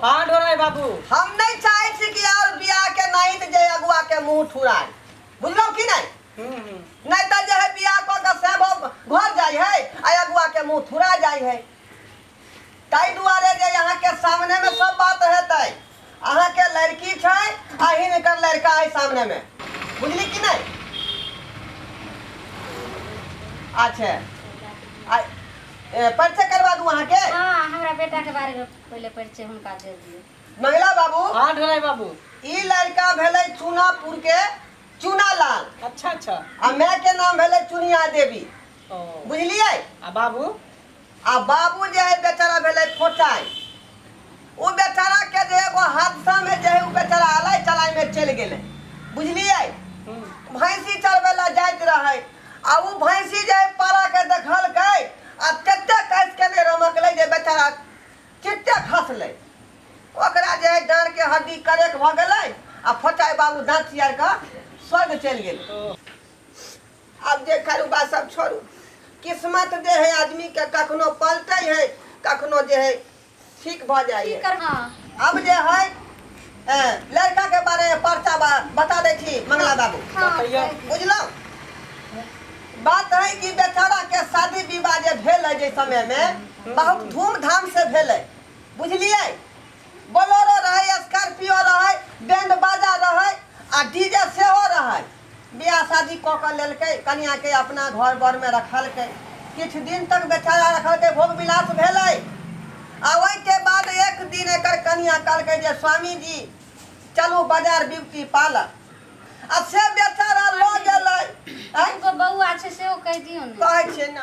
हाँ ढोराई बाबू। हम नहीं चाहे छी कि और बियाह के नहीं तऽ जे अगुआ के मुंह ठुराय, बुझलहुँ कि नहीं? नहीं तऽ जे है बियाह कऽ के से घर जाइ है आ अगुआ के मुंह थुरा जाइ है। ताहि दुआरे जे अहाँ के सामने में सब बात हेतै, अहाँ के लड़की छै आ हिनकर लड़का है सामने में, बुझली कि नहीं? अच्छा आ, परिचय करवा दू अहाँ के? हाँ, हमरा बेटा के बारे में पहले परिचय हुनका दे दियौ। मंगला बाबू। हाँ ढोलाई बाबू। ई लड़का भेलै चूनापुर के चूनालाल। अच्छा अच्छा। आ माय के नाम भेलै चुनिया देवी। ओ। बुझलियै? आ बाबू? आ बाबू जे है बेचारा भेलै फोचाइ। ओ बेचारा के जे एगो हादसा में जे है ओ बेचारा अलाय चलाय में चलि गेलै, बुझलियै? भैंसी चरबै लए जाइत रहै आ ओ भैंसी जे है पारा के देखलकै आ तते कसि के ने रमकलै जे बेचारा चित्ते खसलै। ओकरा जे है डाँड़ के हड्डी करेक भऽ गेलै आ फोचाइ बाबू दाँत चियार कऽ स्वर्ग चलि गेलै। आब जे कारोबार सब छोड़ू, किस्मत जे है आदमी के कखनो पलटै है, कखनो जे है ठीक भऽ जाइ है। हाँ। अब जे है लड़का के बारे में पर्चा बता दै छी मंगला बाबू। हाँ, बतैयौ। बुझलहुँ? बात है कि बेचारा के शादी विवाह जे भेल है जे समय में बहुत धूमधाम से भेल है, बुझलियै? बोलेरो रहै, स्कॉर्पियो रहै, बैंड बाजा रहै आ डीजे सेहो रहै। बियाह शादी कऽ कऽ लेलकै, कनिया के अपना घर बर में रखलकै, किछु दिन तक बेचारा रखलकै, भोग विलास भेलै। आ ओहिके बाद एक दिन एकर कनिया कहलकै जे स्वामी जी चलू बाजार ब्यूटी पार्लर, आ से बेचारा लऽ गेलै। आँय? एगो बौआ छै सेहो कहि दियौ ने। कहै छियै ने।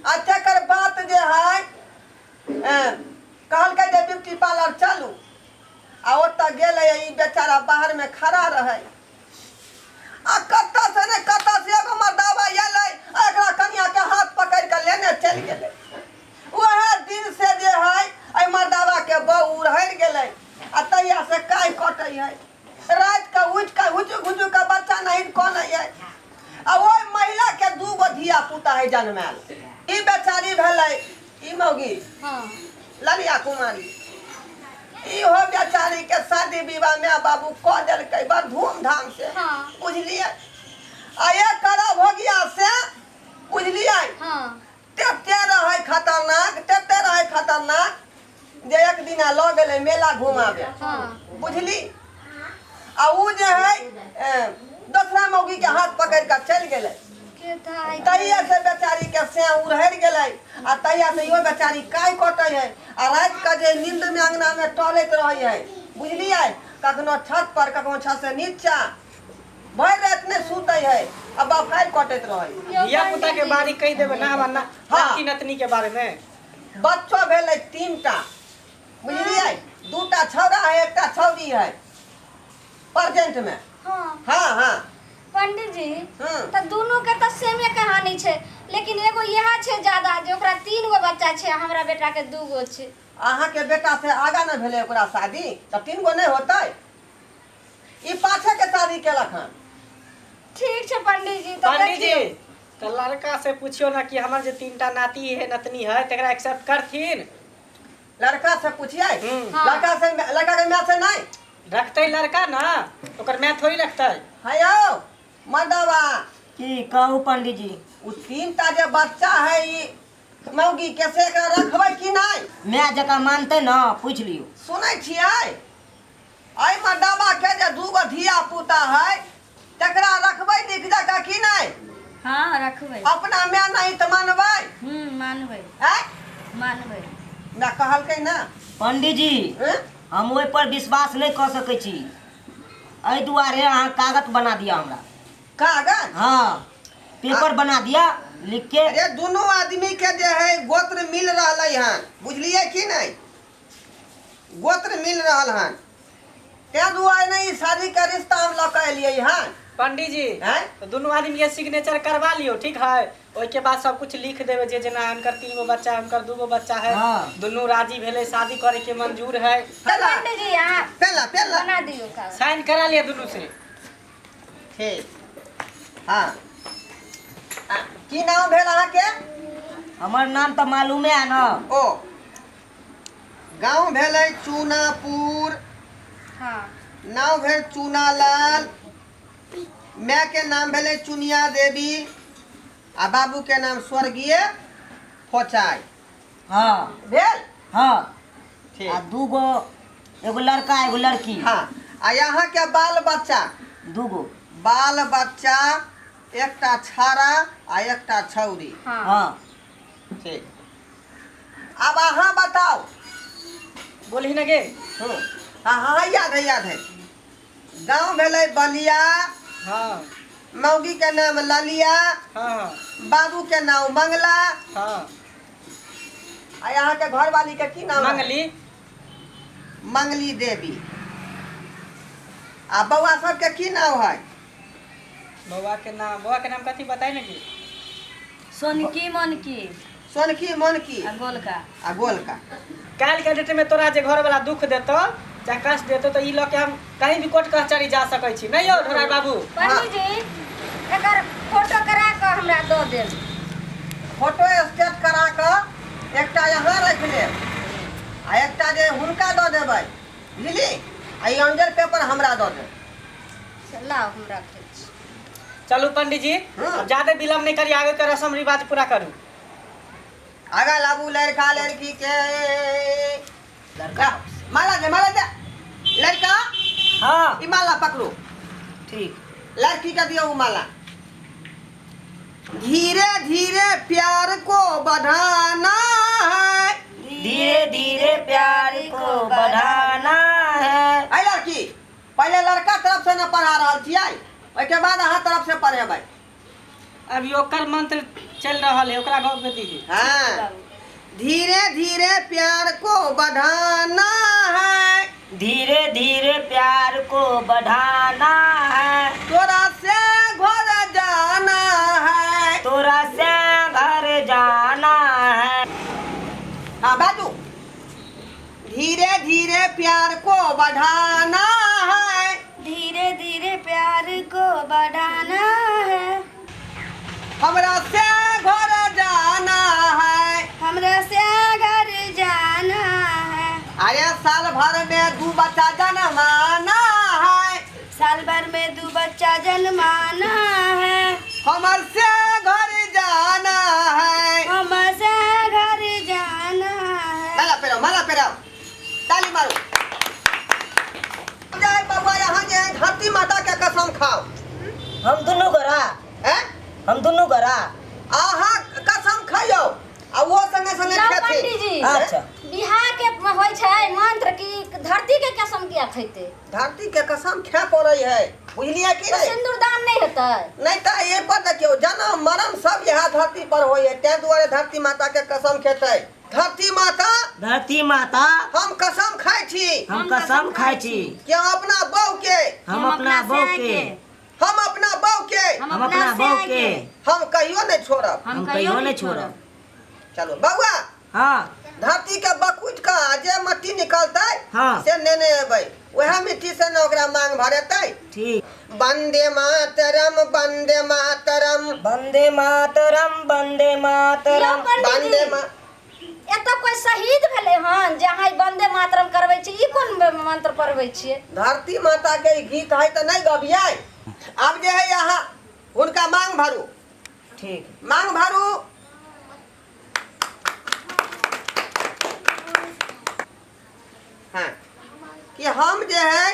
आ तकर बात जे है, कहलकै जे ब्यूटी पार्लर चलू, आ ओतऽ गेलै, ई बेचारा बाहरमे खड़ा रहै आ कतऽ से ने कतऽ से एगो मर्दाबा एलै आ एकरा कनियाके हाथ पकड़ि कऽ लेने चलि गेलै। वएह दिन से जे है एहि मर्दाबाके बहु उड़हरि गेलै आ तहिया से काहि कटै है, राति कऽ उठि कऽ हुचुक हुचुक कऽ बच्चा नहीं कनै है। आ ओहि महिला के दू गो धिया पुता है जन्मायल। ई बेचारी भेलै ई मौगी। हाँ। ललिया कुमारी, इहो बेचारी के शादी विवाह माय बाबू कऽ देलकै बड़ धूमधाम से। हाँ। बुझलियै? आ एक करा भोगिया से, बुझलियै? हाँ। तते रहै खतरनाक, तते रहै खतरनाक जे एक दिना लऽ गेलै मेला घुमाबे। हाँ। बुझली? आ उ जे है दोसरा मौगी के हाथ पकड़ कऽ चलि गेलै। तहिया से बेचारी के से उड़हरि गेलै आ तहिया से इहो बेचारी काय कटै है आ राति के जे नींद में अंगना में टहलैत रहै है, बुझलियै? कखनो छत पर, कखनो छत से नीचा, भरि राति नहि सुतै है आ बफारि कटैत रहै है। धिया पुता के बारे कहि देबै ना हमरा ना, हाँ। नाती नतनी के बारे में। बच्चो भेलै 3टा, बुझलियै? 2टा छौड़ा है, 1टा छौड़ी है प्रेजेंट में। हाँ। हाँ, हाँ। पंडित जी, हम्म। तऽ दुनू के तऽ सेमे कहानी छै, लेकिन एगो इएह छै ज्यादा जे ओकरा 3 गो बच्चा छै, हमरा बेटा के 2 गो छै। अहाँ के बेटा से आगा नहि भेलै ओकरा शादी, तऽ 3 गो नहि होतै? ई पाछे के शादी केलक हन। ठीक छै पंडित जी, तऽ पंडित जी, देखियौ। तऽ लड़का से पूछियो ना कि हमर जे 3टा नाती है नतनी है तकरा एक्सेप्ट करथिन? लड़का से पूछिए? हम्म। हाँ। लड़का से, लड़का के माय से नहीं रखते लड़का ना, ओकर माय थोड़ी रखते। है यौ मर्दवा। की कहू पंडित जी? उ 3टा जे बच्चा है ई मौगी के से एकरा रखबै कि नहीं? माय जकाँ मानतै ना, पूछि लियौ। सुनै छियै? एहि मर्दवा के जे 2 गो धिया पुता है तकरा रखबै नीक जकाँ कि नहीं? हाँ रखबै। अपना माय नहीं तऽ मानबै? मानबै। आँय? मानबै। माय कहलकै ना। पंडित जी, हँ? हम ओहि पर विश्वास नहि कऽ सकै छी, एहि दुआरे अहाँ कागज बना दिअ हमरा। कागज? हाँ, पेपर बना दिया लिख के। अरे दोनों आदमी के जे है गोत्र मिल रहलै हन, बुझलियै कि नहीं? गोत्र मिल रहल हन, तें दुआरे ने ई शादी के रिश्ता हम लऽ कऽ एलियै हन। पंडित जी, हैं? तो दोनों आदमी के सिग्नेचर करवा लियो, ठीक है? ओहिके बाद सब कुछ लिख देवे, जे जेना हुनकर 3 गो बच्चा है, हुनकर 2 गो बच्चा है। हाँ। दोनों राजी भेले, शादी करे के मंजूर है। पेला। पंडित जी, अहाँ पेला, पेला। बना दियौ कागज। साइन करा लिया दोनों से। ठीक। हाँ। आ, की नाम भेल अहाँके? हमर नाम तऽ मालूमे है ना। ओ गाँव भेलै चूनापुर। हाँ। नाम भेल चूनालाल, माय के नाम भेलै चुनिया देवी आ बाबू के नाम स्वर्गीय फोचाई। हाँ। भेल? हाँ। ठीक। आ दूगो, एगो लड़का एगो लड़की। हाँ, आ यहाँ के बाल बच्चा? दूगो बाल बच्चा, एकटा छाड़ा आ एकटा छौरी। हाँ। हाँ। ठीक, आब अहाँ बताउ। बोलही ना गे। हाँ हाँ, याद है, याद है। गाँव भेलै बलिया। हाँ। मौगी के नाम ललिया। हाँ हाँ। बाबू के नाम मंगला। हाँ। आ यहाँ के घरवाली के की नाम है? मंगली। मंगली देवी। आ बउआ सबके की नाम है? बउआ के नाम, बउआ के नाम कथी बताई ना की? सोनकी मनकी। सोनकी मनकी आ गोलका। आ गोलका। काल्हि के डेट में तोरा जे घर वाला दुख देतो चाहे कष्ट देतो तो ई लऽ के हम कहीं भी कोर्ट कचहरी जा सकै छी। नहीं यौ ढोरा बाबू? पंडित जी, एकर फोटो करा कऽ हमरा दऽ देब। फोटो स्टेट करा कऽ एकटा यहाँ राखि लेब आ एकटा जे हुनका दऽ देबै, बुझली? आ ई अंजर पेपर हमरा दऽ देब। लाउ, हम रखै छी। चलू पंडित जी। हाँ। अब ज्यादा विलम्ब नहीं करी, आगे के रस्म रिवाज पूरा करू। आगा लाबू लड़का लड़की के। लड़का माला दे, माला दे लड़का। हाँ। ई माला पकड़ू। ठीक। लड़की का दियो उ माला। धीरे धीरे प्यार को बढ़ाना है, धीरे धीरे प्यार को बढ़ाना है। अय लड़की, पहले लड़का तरफ से न पढ़ा रहल छियै, ओहिके बाद अहाँ तरफ से पढ़ेबै। अभी ओकर मंत्र चल रहल है, ओकरा गप में दीजिए। हाँ, धीरे धीरे प्यार को बढ़ाना है, धीरे धीरे प्यार को बढ़ाना है, तोरा से घर जाना है, तोरा से घर जाना है। हाँ बाजू, धीरे धीरे प्यार को बढ़ाना है, धीरे धीरे प्यार को बढ़ाना है, हमरा से घर जाना है, हमरा से घर जाना है। अरे साल भर में दू बच्चा जन्माना है, साल भर में दू बच्चा जन्माना है, हमर से घर जाना है, हमर से घर जाना है। माला पेराओ, माला पेराओ, ताली मारो। जाए बउआ, यहाँ जे है धरती माता के कसम खाओ। हम दुनू गोरा हैं? हम दुनू गोरा अहाँ कसम खाइयो आ वो संगे संगे लाओ खेथिन। पंडित जी। अच्छा। बिहार के होइ छै मंत्र की धरती के कसम किया खैते? धरती के कसम खाए पड़ै है, बुझलियै कि तो नहीं? सिंदूरदान नहीं हेतै? नहीं तऽ एहि पर देखियौ, जन्म मरण सब यहाँ धरती पर होइ है, ताहि दुआरे धरती माता के कसम खेतै। धरती माता, धरती माता, हम कसम खाइ छी, हम कसम खाइ छी कि हम अपना बहू के, हम अपना बहू के, हम अपना बहू के, हम अपना बहू के हम कहियो नहीं छोड़ब, हम कहियो नहीं छोड़ब। चलो बउआ। हाँ। धरती के बकुट के जे मट्टी निकलतै हाँ। से नेने एबै, वएह मिट्टी से ने ओकरा मांग भरेतै। ठीक। वंदे मातरम, वंदे मातरम, वंदे मातरम, वंदे यौ मातरम। पंडित वंदे जी, मा एतऽ कोई शहीद भेलै हन जे अहाँ ई वंदे मातरम करबै छी? ई कोन मंत्र पढ़बै छियै? धरती माता के ई गीत है तऽ नहि गबियै। आब जे है अहाँ हुनका मांग भरू। ठीक। मांग भरू। हाँ, कि हम जे है,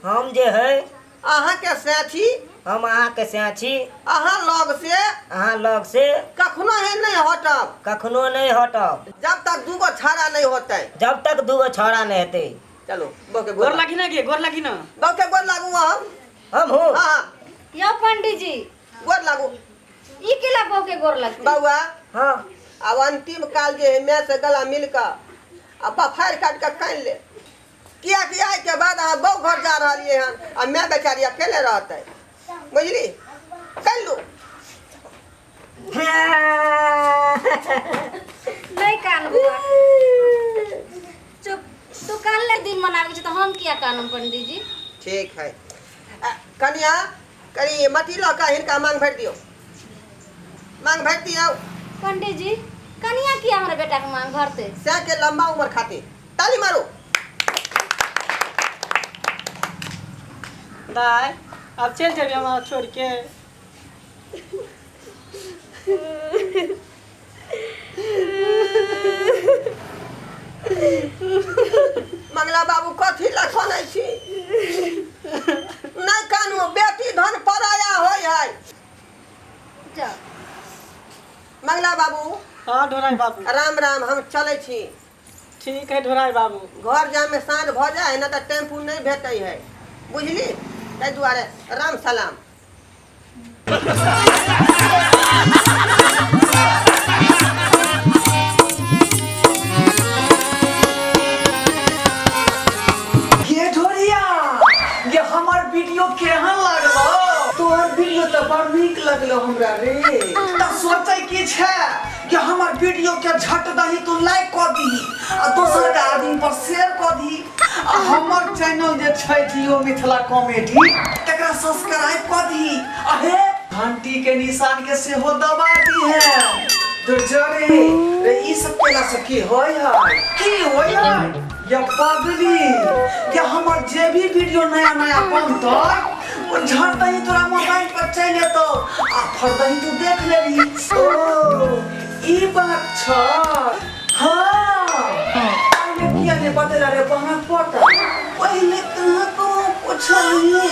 हम जे है अहाँ के साथी, हम अहाँ के साथी, अहाँ लग से, अहाँ लग से कखनो ही नहीं हटब, कखनो नहीं हटब, जब तक दूगो छाड़ा नहीं होते, जब तक दूगो छौड़ा नहीं हेतै। चलो बहू के गोर गोर लागी ना गे, गोर लागी ना। बहू के गोर लागू। हम हम हूँ। हाँ। यौ पंडित जी, गोर लागू। ई केला बहू के गोर लगतै? बउआ। हाँ। आब अंतिम काल जे है, माय से गला मिल कऽ आ बफारि काटि कऽ कानि ले, कियाकि आइ के बाद अहाँ बहु घर जा रहलियै हन आ माय बेचारी अकेले रहतै, बुझली? कानि लू। नहीं कान बुआ, चुप। तू कानले दिन मनाबै छै तऽ हम किया कानम पंडित जी? ठीक है। आ, कनिया, कनि मट्टी लऽ कऽ हिनका मांग भरि दियौ, मांग भरि दियौ। पंडित जी, कनिया किया हमरा बेटा के मांग भरतै? सएह के लम्बा उम्र खातिर। ताली मारू। दाय अब चल जेबी हमरा छोड़ के। मंगला बाबू कथी लए कनै छी? नहि कानू, बेटी धन पराया होइ है। जाओ। मंगला बाबू। हाँ ढोराई बाबू। राम राम, हम चलै छी। ठीक है ढोराई बाबू। घर जामे साँझ भऽ जाए ना तऽ टेम्पू नहि भेटै है, बुझली? ताहि दुआरे राम सलाम। ये ढोरिया, ये हमर वीडियो केहन लागलो? तोहर वीडियो तऽ बड़ नीक लगलो हमरा रे। तऽ सोचै की छै कि हमर वीडियो के झट दही तू लाइक कऽ दीही आ दोसर के आदमी पर शेयर कऽ दीही आ हमर चैनल जे छै जियो मिथिला कॉमेडी तकरा सब्सक्राइब कऽ दीही आ हे घंटी के निशान के सेहो दबा दीहे। दुर्जरे रे, ई सब केला से की होय है? की होय है या पगली? या हमर जे भी वीडियो नया नया बनतै ओ झट दही तोरा मोबाइल पर चलि एतौ आ फट दही तू देख लेबही। ओ ई बात छ। हाँ पहिले किया ने बतेला रे बहन पोता? पहिले कहाँ कहाँ पूछलही?